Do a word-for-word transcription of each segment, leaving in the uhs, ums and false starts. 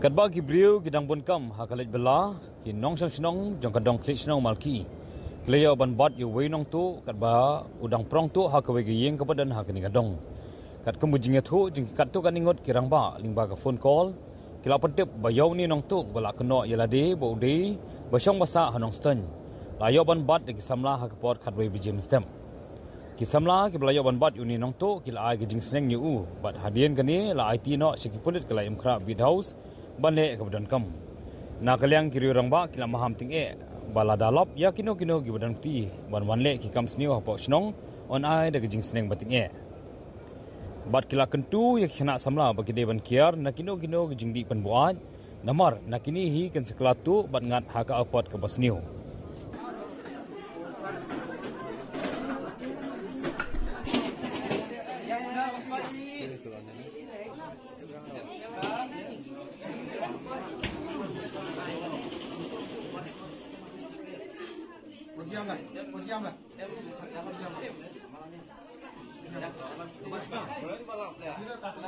Katba ki briew ki dang bun kam ha ka leit bylla, ki nongshong shnong jong ka dong khlieh shnong Malki ki la ïoh ban bat ïa uwei u nongtuh katba u dang prong tuh ha kawei ka ïing kaba don ha kane ka dong. Katkum ka jingïathuh jong ki katto katne ngut ki rangbah lyngba ka phone call, ki la pyntip ba ïa une u nongtuh ba la kynnoh ïa lade ba u dei ba shong ba sah ha Nongstoiñ la ïoh ban bat da ki samla ha ka por khatwei baje mynstep. Ki samla kiba la ïoh ban bat ïa une u nongtuh ki la ai ka jingsneng ïa u bad hadien kane la aiti noh sha ki pulit ka Laitumkhrah Beat House ban leh kaba donkam. Na ka liang ki riew rangbah ki la maham tyngeh ba lada lap ïa kino kino kiba don kti ban wan leh ki kam sniew hapoh shnong, yn ai da ka jingsneng ba tyngeh. Bad ki la kyntu ïa ki khynnah samla ba ki dei ban kiar na kino kino ki jingdih pynbuaid, namar na kine hi kin sa kylla tuh bad ngat ha ka apot kaba sniew.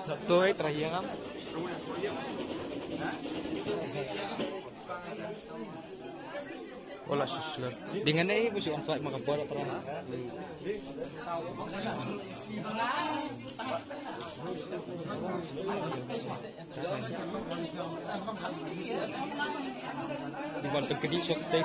Satu, eh, terakhir kan? Wala susler. Dengan eh, mesti on site maka bola terakhir. Di bawah terkedi shot stay.